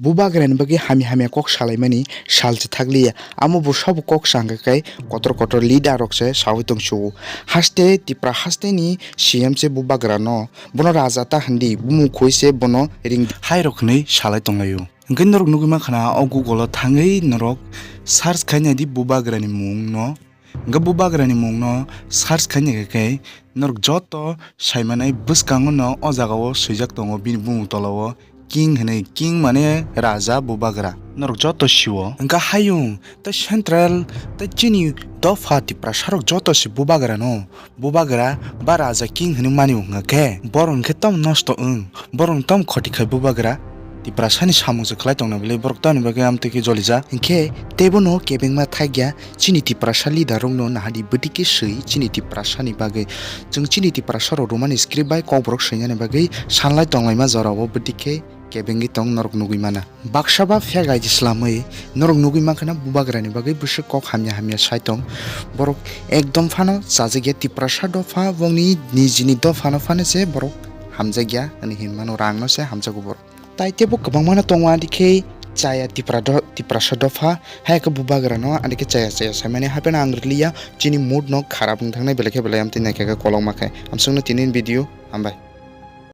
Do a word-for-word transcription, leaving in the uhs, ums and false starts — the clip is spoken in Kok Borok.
Bubagrani bagwi hamya hamya kok salaimani salchi thakliya. Amo bo sabo kok sa hwnkha khe kotor kotor leader rok se sawi tongsugo. Haste Tipra haste ni C M se Bubagra no. Bono raja ta hwndi, bumung khoi se bono ring hai rok hwnwi salai tonglaio. Hwnkhe norok nugwi mankha na o Google o thangwi norok search khai naidi Bubagrani mung no. Hwnkhe Bubagrani mung no search khai naikha khe norok joto saimanai bwskango no o jaga o swijak tongo bini bumung tola o. King hwnwi, king mane raja Bubagra. Norok joto sio. Hwnkha hayung, tei central, tei chini dopha Tiprasa rok joto se Bubagra no. Bubagra ba raja king hwnwi mani wngkha khe, borok hwnkhe tom nosto wng. Borok tom khoti khai Bubagra. Tiprasa ni samung se khlai tongna bwlai borok tamni bagwi amtwi khe jolijak. Hinkhe teibo no kebengma thakya. Chini Tiprasa leader rokno nahadi bwtwi khe swi chini Tiprasa ni bagwi. Chwng chini Tiprasa rok romani script bai kokborok swinani bagwi sanlai tonglaima jorao bwtwi khe kebengwi tong norok nugwi mana. Baksa ba phek aidi slamwi norok nugwi mankha na Bubagrani bagwi bwswk kok hamya hamya sai tong. Borok ekdom phano chajakya Tiprasa dopha bongni nijini dophano phano se borok hamjakya hwnwi hinmano, rangno se hamjago borok. Tai teibo kwbangmano tongo, adikhe chaya Tipra do-, Tiprasa dopha, hai khe Bubagrano adikhe chaya chaya saimani, hapheno ang rwliya, chini mood no kharap wng thangnai, belai khe belai amtwi naikha khe kolokma khe. Amsongno tini video, hambai.